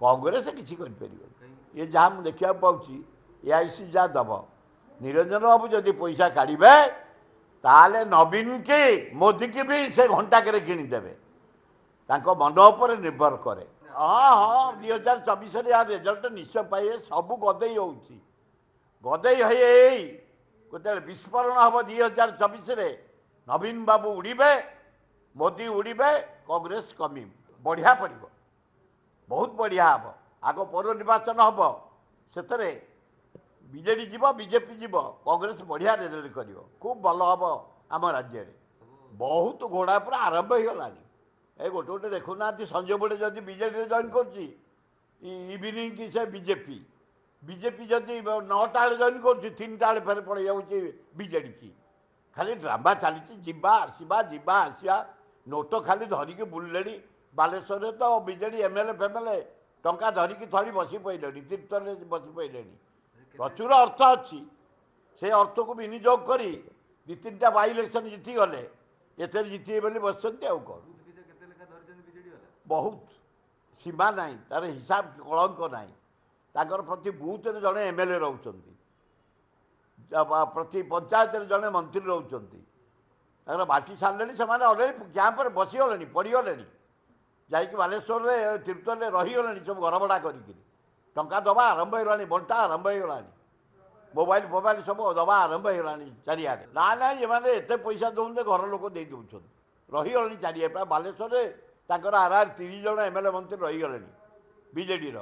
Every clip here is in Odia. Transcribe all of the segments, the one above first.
କଂଗ୍ରେସ କିଛି କରିପାରିବନି। ଇଏ ଯାହା ମୁଁ ଦେଖିବାକୁ ପାଉଛି, ଏଆଇସି ଯାହା ଦେବ, ନିରଞ୍ଜନ ବାବୁ ଯଦି ପଇସା କାଢ଼ିବେ ତାହେଲେ ନବୀନ କି ମୋଦିକି ବି ସେ ଘଣ୍ଟାକରେ କିଣିଦେବେ। ତାଙ୍କ ମନ ଉପରେ ନିର୍ଭର କରେ। ହଁ ହଁ, 2024ରେ ୟା ରେଜଲ୍ଟ ନିଶ୍ଚୟ ପାଇବେ। ସବୁ ଗଦେଇ ହେଉଛି, ଗଦେଇ ହେଇ ହେଇ ଯେତେବେଳେ ବିସ୍ଫୋରଣ ହେବ 2024ରେ, ନବୀନ ବାବୁ ଉଡ଼ିବେ, ମୋଦି ଉଡ଼ିବେ, କଂଗ୍ରେସ କମିବ। ବଢ଼ିଆ ପଡ଼ିବ, ବହୁତ ବଢ଼ିଆ ହେବ। ଆଗ ପୌର ନିର୍ବାଚନ ହେବ, ସେଥିରେ ବିଜେଡ଼ି ଯିବ, ବିଜେପି ଯିବ, କଂଗ୍ରେସ ବଢ଼ିଆ ରେଜଲ୍ଟ କରିବ। ଖୁବ୍ ଭଲ ହେବ ଆମ ରାଜ୍ୟରେ। ବହୁତ ଘୋଡ଼ା ପୁରା ଆରମ୍ଭ ହେଇଗଲାଣି। ଏ ଗୋଟେ ଗୋଟେ ଦେଖୁନାହାନ୍ତି, ସଞ୍ଜୟ ବୋଡ଼େ ଯଦି ବିଜେଡ଼ିରେ ଜଏନ୍ କରୁଛି, ଇଭିନିଂ କି ସେ ବିଜେପି। ବିଜେପି ଯଦି 9ଟା ବେଳେ ଜଏନ୍ କରୁଛି, 3ଟା ବେଳେ ଫେରେ ପଳେଇ ଯାଉଛି ବିଜେଡ଼ି କି। ଖାଲି ଡ୍ରାମା ଚାଲିଛି, ଯିବା ଆସିବା ଯିବା ଆସିବା। ନୋଟ ଖାଲି ଧରିକି ବୁଲିଲେଣି। ବାଲେଶ୍ୱରରେ ତ ବିଜେଡ଼ି ଏମ୍ଏଲ୍ଏ ଫେମଏଲ୍ଏ ଟଙ୍କା ଧରିକି ଥଳି ବସି ପଡ଼ିଲେଣି, ତିର୍ତ୍ତୋଲରେ ବସି ପଡ଼ିଲେଣି। ପ୍ରଚୁର ଅର୍ଥ ଅଛି, ସେ ଅର୍ଥକୁ ବିନିଯୋଗ କରି 2 3ଟା ବାଇ ଇଲେକ୍ସନ୍ ଜିତିଗଲେ ଏଥିରେ ଜିତିବେ ବୋଲି ବସିଛନ୍ତି। ଆଉ କ'ଣ, ବହୁତ ସୀମା ନାହିଁ, ତାର ହିସାବ କଳଙ୍କ ନାହିଁ। ତାଙ୍କର ପ୍ରତି ବୁଥରେ ଜଣେ ଏମ୍ଏଲ୍ଏ ରହୁଛନ୍ତି, ପ୍ରତି ପଞ୍ଚାୟତରେ ଜଣେ ମନ୍ତ୍ରୀ ରହୁଛନ୍ତି। ତାଙ୍କର ବାଟି ସାରିଲେଣି ସେମାନେ, ଅଲରେଡ଼ି କ୍ୟାମ୍ପରେ ବସିଗଲେଣି, ପଡ଼ିଗଲେଣି, ଯାଇକି ବାଲେଶ୍ୱରରେ ତିର୍ତ୍ତୋଲରେ ରହିଗଲେଣି ସବୁ ଘର ଭଡ଼ା କରିକିରି। ଟଙ୍କା ଦେବା ଆରମ୍ଭ ହେଇଗଲାଣି, ବଣ୍ଟା ଆରମ୍ଭ ହେଇଗଲାଣି, ମୋବାଇଲ ଫୋବାଇଲ ସବୁ ଦେବା ଆରମ୍ଭ ହେଇଗଲାଣି ଚାରିଆଡ଼େ। ନା ନା, ଏମାନେ ଏତେ ପଇସା ଦେଉଛନ୍ତି, ଘର ଲୋକ ଦେଇ ଦେଉଛନ୍ତି, ରହିଗଲେଣି ଚାରିଆଡ଼େ। ପ୍ରାୟ ବାଲେଶ୍ୱରରେ ତାଙ୍କର ଆର ଆର 30 ଜଣ ଏମ୍ଏଲ୍ଏ ମନ୍ତ୍ରୀ ରହିଗଲେଣି ବିଜେଡ଼ିର,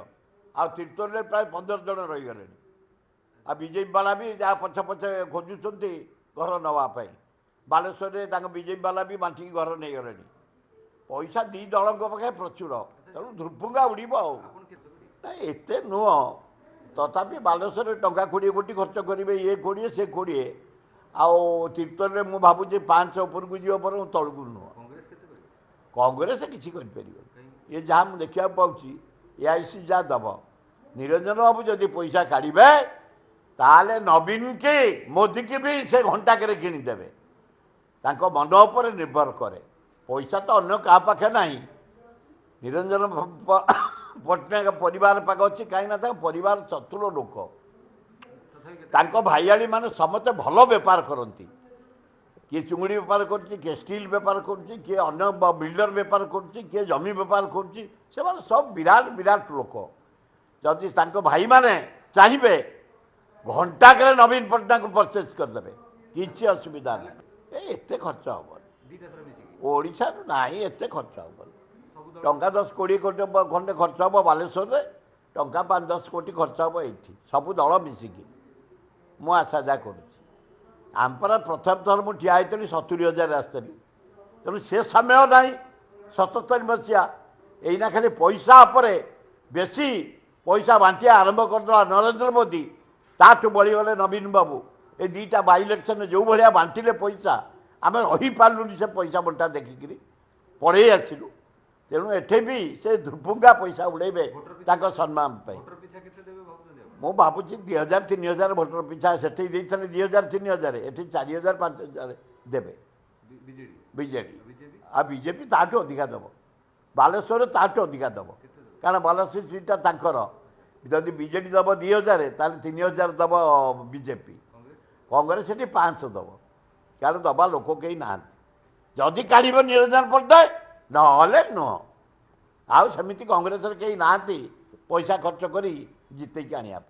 ଆଉ ତିର୍ତ୍ତୋଲରେ ପ୍ରାୟ 15 ଜଣ ରହିଗଲେଣି। ଆଉ ବିଜେପି ବାଲା ବି ଯାହା ପଛେ ପଛେ ଖୋଜୁଛନ୍ତି ଘର ନେବା ପାଇଁ। ବାଲେଶ୍ୱରରେ ତାଙ୍କ ବିଜେପି ବାଲା ବି ବାଣ୍ଟିକି ଘର ନେଇଗଲେଣି। ପଇସା ଦୁଇ ଦଳଙ୍କ ପାଖେ ପ୍ରଚୁର, ତେଣୁ ଧ୍ରୁପୁଙ୍ଗା ଉଡ଼ିବ। ଆଉ ନାଇଁ, ଏତେ ନୁହଁ, ତଥାପି ବାଲେଶ୍ୱରରେ ଟଙ୍କା 20 କୋଟି ଖର୍ଚ୍ଚ କରିବେ, ଇଏ 20 ସେ 20। ଆଉ ତିର୍ତ୍ତୋଲରେ ମୁଁ ଭାବୁଛି 5 ଉପରକୁ ଯିବ, ବରଂ ତଳକୁ ନୁହଁ। କଂଗ୍ରେସ କିଛି କରିପାରିବନି। ଇଏ ଯାହା ମୁଁ ଦେଖିବାକୁ ପାଉଛି, ଏଆଇସି ଯାହା ଦେବ, ନିରଞ୍ଜନ ବାବୁ ଯଦି ପଇସା କାଢ଼ିବେ ତାହେଲେ ନବୀନ କି ମୋଦିକି ବି ସେ ଘଣ୍ଟାକରେ କିଣିଦେବେ। ତାଙ୍କ ମନ ଉପରେ ନିର୍ଭର କରେ। ପଇସା ତ ଅନ୍ୟ କାହା ପାଖେ ନାହିଁ, ନିରଞ୍ଜନ ପଟ୍ଟନାୟକ ପରିବାର ପାଖ ଅଛି। କାହିଁକିନା ତାଙ୍କ ପରିବାର ଚତୁର ଲୋକ, ତାଙ୍କ ଭାଇଆଳିମାନେ ସମସ୍ତେ ଭଲ ବେପାର କରନ୍ତି। କିଏ ଚୁଙ୍ଗୁଡ଼ି ବେପାର କରୁଛି, କିଏ ଷ୍ଟିଲ୍ ବେପାର କରୁଛି, କିଏ ଅନ୍ୟ ବିଲ୍ଡର ବେପାର କରୁଛି, କିଏ ଜମି ବେପାର କରୁଛି। ସେମାନେ ସବୁ ବିରାଟ ବିରାଟ ଲୋକ। ଯଦି ତାଙ୍କ ଭାଇମାନେ ଚାହିଁବେ ଘଣ୍ଟାକରେ ନବୀନ ପଟ୍ଟନାୟକକୁ ପରଚେଜ୍ କରିଦେବେ, କିଛି ଅସୁବିଧା ନାହିଁ। ଏ ଏତେ ଖର୍ଚ୍ଚ ହେବନି ଓଡ଼ିଶାରୁ, ନାହିଁ ଏତେ ଖର୍ଚ୍ଚ ହେବନି। ଟଙ୍କା 10 20 କୋଟି ଖଣ୍ଡେ ଖର୍ଚ୍ଚ ହେବ ବାଲେଶ୍ୱରରେ, ଟଙ୍କା 5 10 କୋଟି ଖର୍ଚ୍ଚ ହେବ ଏଇଠି ସବୁ ଦଳ ମିଶିକି। ମୁଁ ଆଶା ଯାହା କରୁଛି, ଆମ ପରା ପ୍ରଥମ ଥର ମୁଁ ଠିଆ ହେଇଥିଲି 70 ହଜାର ଆସିଥିଲି, ତେଣୁ ସେ ସମୟ ନାହିଁ। 77 ମସିହା ଏଇନା ଖାଲି ପଇସା ଉପରେ ବେଶୀ ପଇସା ବାଣ୍ଟିବା ଆରମ୍ଭ କରିଦେଲା ନରେନ୍ଦ୍ର ମୋଦି, ତାଠୁ ବଳିଗଲେ ନବୀନ ବାବୁ। ଏ 2ଟା ବାଇ ଇଲେକ୍ସନ୍ ଯେଉଁ ଭଳିଆ ବାଣ୍ଟିଲେ ପଇସା, ଆମେ ରହିପାରିଲୁନି, ସେ ପଇସା ବଣ୍ଟା ଦେଖିକିରି ପଳେଇ ଆସିଲୁ। ତେଣୁ ଏଠି ବି ସେ ଧ୍ରୁପୁଙ୍ଗା ପଇସା ଉଡ଼େଇବେ ତାଙ୍କ ସମ୍ମାନ ପାଇଁ। ମୁଁ ଭାବୁଛି 2000 3000 ଭୋଟର ପିଛା। ସେଠି ଦେଇଥିଲେ 2000 3000, ଏଠି 4000 5000 ଦେବେ ବିଜେଡ଼ି। ଆଉ ବିଜେପି ତାଠୁ ଅଧିକା ଦେବ, ବାଲେଶ୍ୱରରେ ତାଠୁ ଅଧିକା ଦେବ, କାରଣ ବାଲେଶ୍ୱର ସିଟ୍ଟା ତାଙ୍କର। ଯଦି ବିଜେଡ଼ି ଦେବ 2000, ତାହେଲେ 3000 ଦେବ ବିଜେପି। କଂଗ୍ରେସ ସେଠି 500 ଦେବ, କାରଣ ଦେବା ଲୋକ କେହି ନାହାନ୍ତି। ଯଦି କାଢ଼ିବ ନିରଞ୍ଜନ ପଟ୍ଟନାୟକ, ନହେଲେ ନୁହଁ। ଆଉ ସେମିତି କଂଗ୍ରେସରେ କେହି ନାହାନ୍ତି ପଇସା ଖର୍ଚ୍ଚ କରି ଜିତେଇକି ଆଣିବା ପାଇଁ।